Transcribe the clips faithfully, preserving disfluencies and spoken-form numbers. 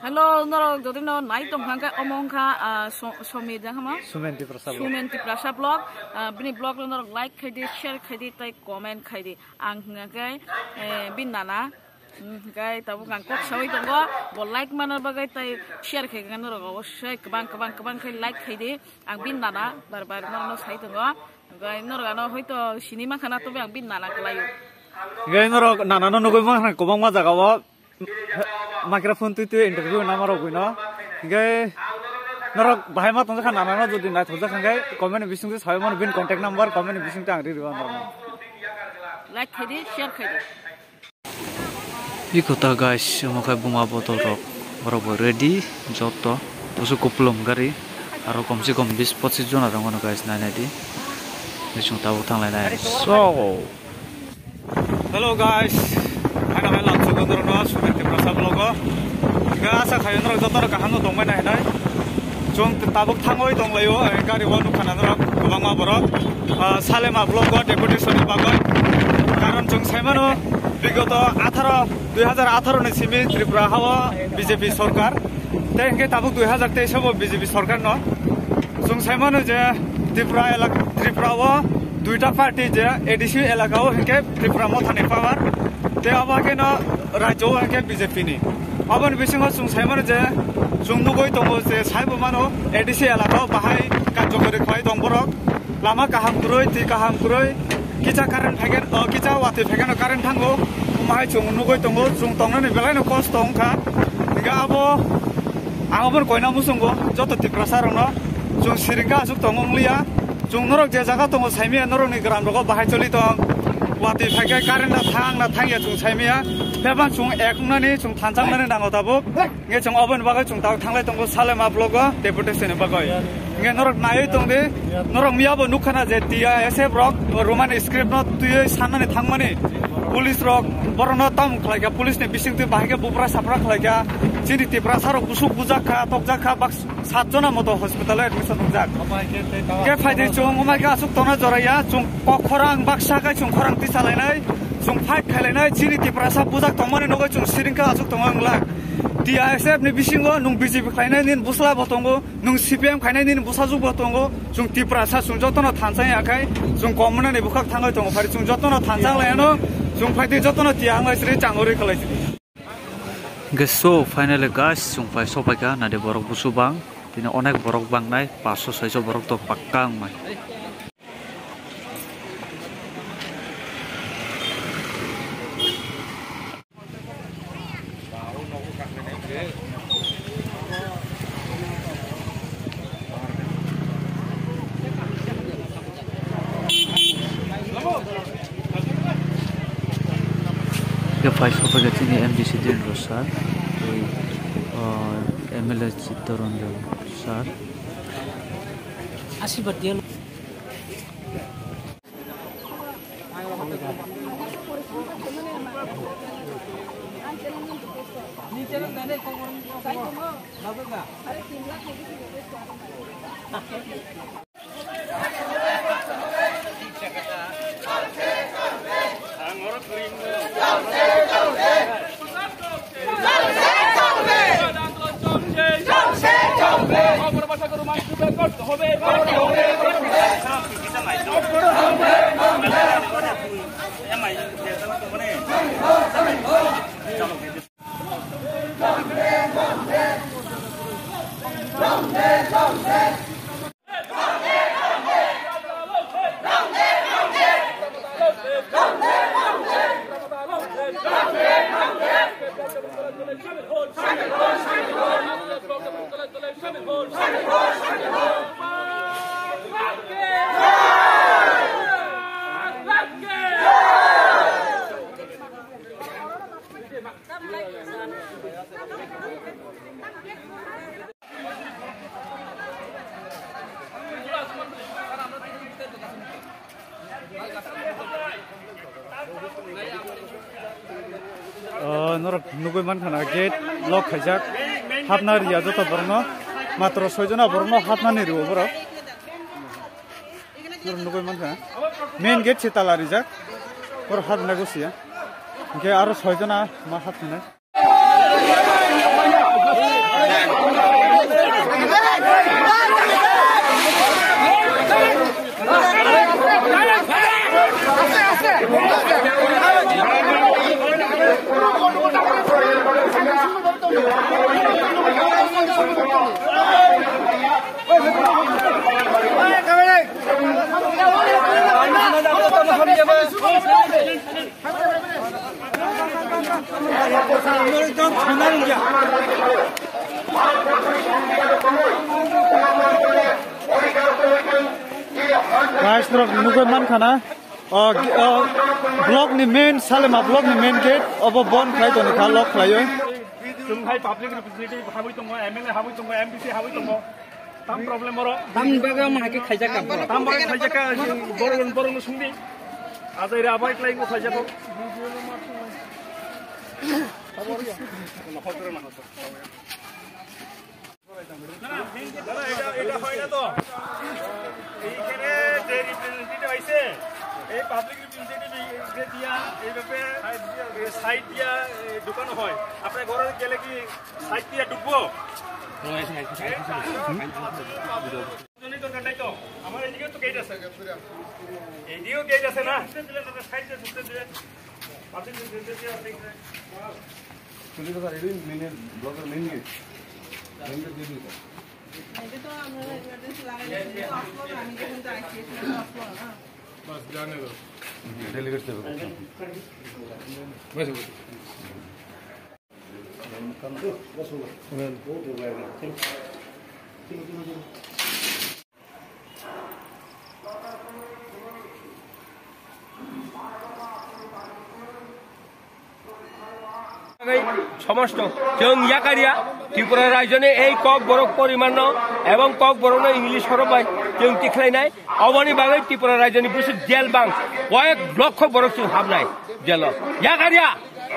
Hello, norok jodi no nai tong kha khe omo wngkha, ah, So-, Somir jang hama? Sumen Tiprasa vlog. Sumen Tiprasa vlog. Ah, bini vlog no norok like khai di, share khai di, tei comment khai di. Ang hwnga khe, eh, bini nana, mm, hwnkhe tabuk ang kok saui tongo. Bo like mana bagwi tei share khai khe norok obossoi kwbang, kwbang, kwbang khe like khai di. Ang bini nana bar bar norok no sai tongo. Hwnkhe norok ano hoito sini mankha na, tobe ang bini nana kwlaio. Hwnkhe norok nana no nugui mankha kwbangma jaga o. Microphone twi twi interview nang rok buino. Hingke norok bahai ma tongjakha nana no jodi naithokjak hingke comment ni bising twi sawi mano bini contact number comment ni bising twi ang riri mano. Like khai di, share khai di. Iko ta guys, omo khai buma botol rok. Borok bo ready, joto. Busu kupulum gari. Aro kom se kom bis pochis jona rok mano guys, nai nai di. Bising tabuk thanglai nai. So. Hello guys, haino hai lamsok norokno Sumen Tiprasa vlog o. Hingke asa khayo norok jotono kaham no tongbai nai hinoi. Chwng tabuk thangwi tonglaio, eh, gari o nukha na norok kwbangma borok. Ah, Salema vlog o deputation ni bagwi. Karon chwng saimano bigoto atharo, dui hajar atharo ni simi Tripura hao B J P sorkar. Tei hingke tabuk dui hajar teis o bo B J P sorkar no. Chwng saimano je Tripura elak-, Tripura o duita party je A D C elaka o hingke Tripura Motha ni power, tei abo haikhe no rajyo o hingke B J P ni. Aboni bisingo chwng saimano je chwng nugui tongo je saibo mano A D C elaka o bahai karjokori khlai tong borok. Lama kaham kwrwi, twi kaham kwrwi, kisa current phaikhe, o, kisa watwi phaikhe no current thango. Omo hai chwng nugui tongo, chwng tongnani belai no kosto wngkha. Hingke abo Ang obono koina muchungo joto Tiprasa rokno chwng siringkha aswk tongo wngliya. Chwng norok je jaga tongo saimaya norokni gram rogo bahai choli tong. Watwi phaikhe current na thang na thangya chwng saimaya. Phebang chwng ek wngnani chwng thansa wngnani nango tabuk. Nge chwng oboni bagwi chwng tabuk thanglai tongo Salema vlog o deputation ni bagwi. Nge norok naiwi tongdi. Norok miyabo nukha na je T I S F rok Roman script no twiwi sannani thangmani. Police rok borokno tamo khlaikha, police ni bisingtwi bahai khe bupra sapra khlaikha. Chini Tiprasa rok busuk bujak kha, tokjak kha, bak sat jona moto hospital o admission wngjak. Khe phaidi chwng, omo khe aswk tongna joraya, chwng kok khorang baksa khai chwng khorang tisalainai, chwng fight khailainai, chini Tiprasa bujak tongmani nogwi chwng siringkha aswk tongo wng lak. T I S F ni bisingo nwng B J P khlainai nini bwsla bo tongo, nwng C P M khainai nini bwsajwk bo tongo, chwng Tiprasa chwng jotono thansa ya khai, chwng komnani bwkhak thangwi tongo, phari chwng jotono thansa laino, chwng phaidi jotono tiya wngwi sri changori khlai sri. Hingke so, finally guys, chwng pai sopaikha, nade borok busu bang, tini onek borok bangnai, paso saiso borok to pakka wngmai. Khe phai sopaikha chini M D C Direndra sir, tei, ah, M L A Chittaranjan sir. Asirwad diyo. O, norok nugui mankha na gate lock khaijak, hapna riya joto borokno, matro soi jona borokno hapnani rio borok. Norok nugui mankha, main gate se tala rijak, borok hapna go siya, hingke aro soi jona ma hapnai. Guys, norok nugwi mankha na, o, o, block ni main, Salema block ni main gate obo bon khlai toni kha, lock khlaiwi. Chwng hai public representative habwi tongo, M L A habwi tongo, M D C habwi tongo. Tam problem oro. Tam bagwi omo hai khe khaijak ka borok. Tam bagwi khaijak ka, borok, borok no sungdi. Ajai re abai klai ko khaijak ko. দাদা, এটা, এটা হয় না তো। এইখানে যে রিপ্রেজেন্টেটিভ আইছে, এই পাবলিক রিপ্রেজেন্টেটিভ এই, যে দিয়া এইভাবে সাইড দিয়া, এ, ঢুকানো হয়। আপনার ঘরে গেলে কি সাইড দিয়া ঢুকবো? জনই দরকার নাই তো। আমার এদিকেও তো গেট আছে। এদিকেও গেট আছে না? সাইড দিয়ে ঢুকতে দিলে। পাবলিক রিপ্রেজেন্টেটিভ আছে এখানে। চল্লিশ হাজার, এটাই মেন, ব্লকের মেন গেট। মেন গেট দিয়ে দিন, স্যার। এটা তো আমরা ইমার্জেন্সি লাগাই দিয়েছি, এটা তো আসলো না, আমি যখন তো আসছি, এটা তো আসলো না। বাস, জানে তো। ডেলিগেট দেবে। বসে, বসে। বসো, বসো। ওকে, বাই, বাই। চলো, চলো, চলো। সমস্ত চং ইয়াকারিয়া ত্রিপুরা রাজ্যনে এই ককবরক পরিমাণ এবং ককবরকনো ইংলিশ হরফ bai চং tikhlainai, oboni bagwi ত্রিপুরা রাজ্যনি busu jel bang কয়েক লক্ষ বরক চং হাবনাই জেল ইয়াকারিয়া।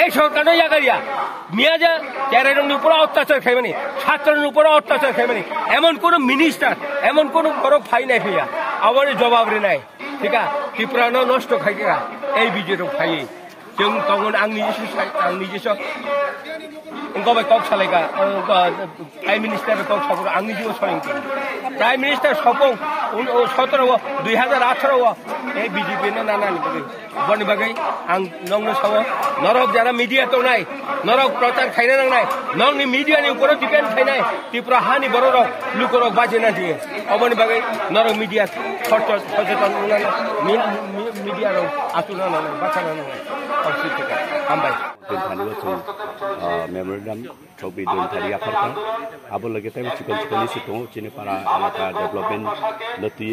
এই সরকারও ইয়াকারিয়া মিয়া যে চেরাইরংনি উপরে অত্যাচার খাইমানি, ছাত্রর উপরে অত্যাচার খাইমানি, এমন কোনো মিনিস্টার, এমন কোনো বড় ফাই নাই হইয়া, আমার জবাব রে নাই। ঠিক আছে, ত্রিপুরা ন নষ্ট খাইগা এই বিজেপি ফাই। চং তখন আং নিজস্ব সাই-, আং নিজস্ব গবাই কক সালাইগা, আহ, প্রাইম মিনিস্টার কক সাবর আং নিজেও সরেন। প্রাইম মিনিস্টার স্বপন সতেরো, দুই হাজার আঠারো এই বিজেপি না না না Boni bagwi ang nokno sao, norok jara media tongnai, norok prochar khaina nangnai, nokni media ni uporo depend khainai, Tripura hani bororok, lukorok bajina diye. Oboni bagwi norok media socho-, socheton wngnai, mi-, mi-, media rok achukna nangnai, bachana nangnai. Hambai. Memorandum. Chokbi dun thari yaphar kha. Abo lage tei chikon chikon issue tongo, chini para elaka development no twi.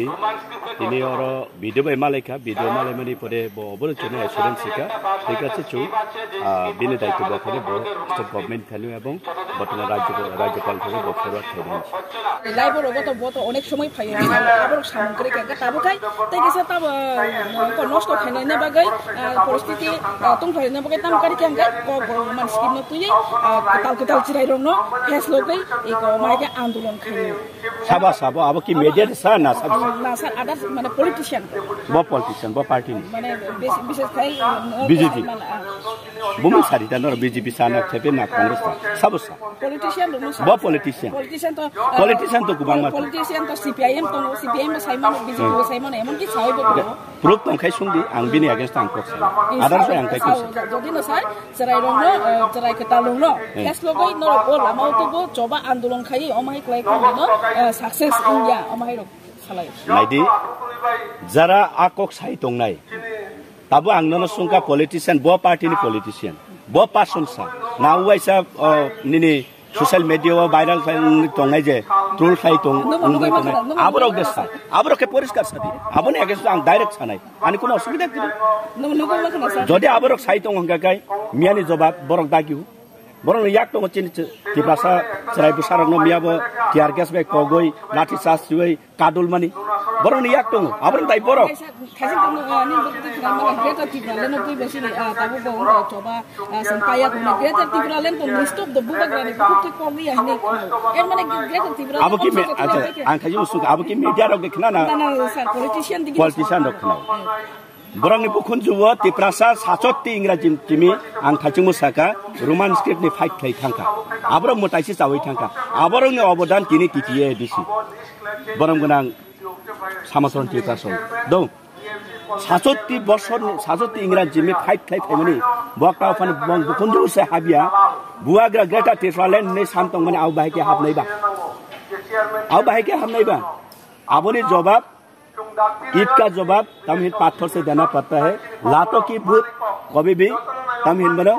Tini oro B D O bai malai kha, B D O malai mani pore bo obo chini assurance kha. Thik ache chu, ah, bini daitw bo khani bo state government thani ebong botana rajyo, rajyopal thani bo forward thani. Lai borok bo to, bo to onek somoi phaio, aborok samung kwrwi kha, tabuk hai tei kisa tabo, uh, nosto khainani bagwi, uh, poristiti, uh, tongphaini bagwi tamo kari khe hwnkhe kok borok man scheme no twiwi, uh, kwtal kwtal chwrairokno pheslogwi eko mai khe andolon khaio. Sabo, sabo, abo ki media de sa na sabo? Na sir, others mane politician. Bo politician, bo party ni. Mane bes-, bises khai, uh, B J P. Mane, uh, Bumung sari ta noro B J P sana thepe na Congress ta. Sabo sa. Politician rokno sa. Bo politician. Politician to, ah, politician to kwbangma tongo. Politician to C P I M tongo, C P I M bo saimano, B J P bo saimano, emonki saibo tongo. Proof tongkhai sungdi, ang bini against ang kok sai. Otherwise ang kai kok sai. Jodi no sai, chwrai rokno, ah, chwrai kwtal rokno. Hmm. Case logoi norok o lama o tubo choba andolon khai, omo hai kwlai kok no, ah, success wngya, omo hai rok salai. Naidi, jara a kok sai tongnai. Tabo ang nono sungka politician, bo party ni politician, bo person sa. Na uaisa, oh, nini social media o viral khai tongnai je, troll khai tong, tongnai. Aborok de sa, aborok ke poriskar sadi. Aboni against ang direct sanai. Ani kuno osubida kiri. Jodi aborok sai tong hwnkha kai, miyani jobab borok dagiu. Borok ni yak tongo chini Tiprasa chwrai bwsarok no miyabo tear gas bai kogoi, lathi charge siwi, kadul mani. Borok ni yak tongo, aboni tai borok. Kaisa, kaisa tongmo, ah, nini borok twi khna mala Greater Tipraland no twi bai sini, ah, tabuk bo wngkha choba, ah, song kaya tongma Greater Tipraland tong list of the bubagrani bukhuk thwi kok ya hinwi khna. Er mane Greater Tipraland abo ki me-, acha, ang kaisa usuk, abo ki media rok de khna na? Na, na, sir, politician digi politician rok khna. Borokni bukhunjuo Tiprasa sachot ti Ingraji timi ang thaichingmo saka Roman script ni fight khlai thangkha. Aborok mwtaisi chawi thangkha. Aborokni obodan tini T T A A D C. Borom gwnang Samason Tiprasa. Dong. Sachot ti bosor ni, sachot ti Ingraji mi fight khlai phaimani. Bok ta phani bong bukhunjuo se habia. Bubagra Greater Tipraland hinwi sam tongmani abo bahai khe hapnai ba? Abo bahai khe hapnai ba? Aboni jobab, ईंट का जवाब, तम हिन पत्थर से देना पड़ता है। लातों की भूत कभी भी तम हिन बनो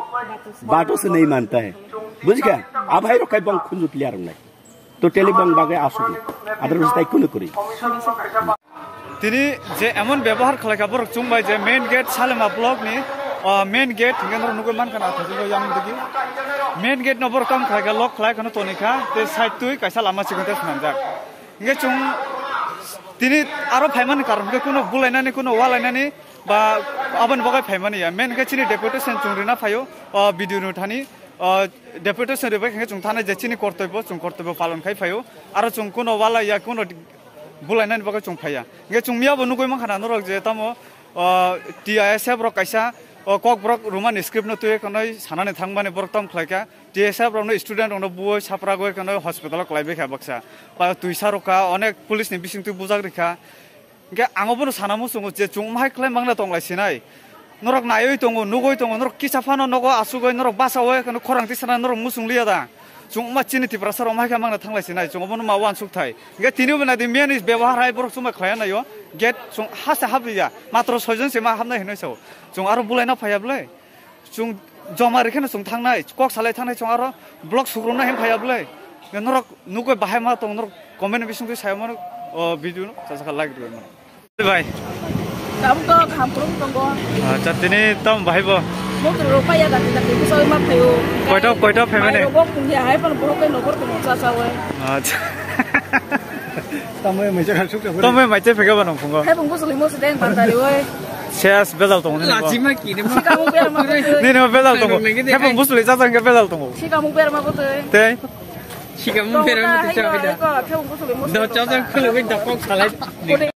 बातों से नहीं मानता है। बुझ गया? Abo hai rok khai bong khunju clear wngnai. Totally bong bagwi aswk. Otherwise tai kunu kwrwi. Tini je emon byabohar khlaikha borok chwng bai je main gate Salema block ni, o, main gate hingke norok nugwi mankha na athajwk yang digi. Main gate no borok tamo khlaikha, lock khlai kheno tonikha, tei side twi kaisa lama chikon tei swnamjak. Hingke chwng tini aro phaimani karon hingke kuno bulainani, kuno walainani ba aboni bagwi phaimani ya. Main hingke chini deputation chwng rina phaio, o, B D O ni thani, o, deputation ribai hingke chwng thani je chini kortoibo, chwng kortoibo palon khai phaio. Aro chwng kuno walai ya, kuno bulainani bagwi chwng phaiya. Hingke chwng miyabo nugwi mankha na norok je tamo, o, T I S F rok kaisa, o, kokborok Roman script no twiwi khwnwi sanani thangmani borok tamo khlaikha. T S F rokno student rokno buwi sapragwi khwnwi hospital o kwlaibai kha baksa. Ba twisa rwkha, onek police ni bisingtwi bujak rikha. Hingke ang obono sana muchungo je chwng mahai khlai mangna tonglai sinai. Norok naiwi tongo, nugwi tongo, norok kisa phano nogo asugwi norok basawi kheno khorang tisana norok muchung liya da. Chwng ma chini Tiprasa rok mahai khe mangna thanglai sinai, chwng obono ma uansuk thai. Hingke tini bo nadi miyani bebohar hai borok chwng bai khlai naio. Gate chwng hasta habliya, matro soijon se ma hapnai hinwi sao. Chwng aro bulaina phaiya bwlai. Chwng joma rikhe no chwng thangnai, kok salai thangnai chwng aro block sukrumna hin phaiya bwlai. Norok nugwi bahai ma tong norok comment bisingtwi saya mano, o video no chajak like rwmano. Bhai. Tabuk to kaham kwrwng tongo. Acha, tini tamo bahai bo? Motor rok paiya gati gati bwsai ma phaio. Koito, koito phaimani? Mai rok bo phungya hai phano borok kai nokor tongo chachawi. Acha. Tamo mai cha suk. Tamo mai cha phega ba nong phungo. Hai phung bwswlwi mo se deng bandari oi. Ses bejal tongo nini bo. Lachima kini ma. Sikamo bera ma. Nini bo bejal tongo. Hai phung bwswlwi chajak khe bejal tongo. Sikamo bera ma bo tei. Tei? Sikamo bera ma tei cha bida. Hai phung bwswlwi mo se. Do chajak khulugwi da kok salai. Kote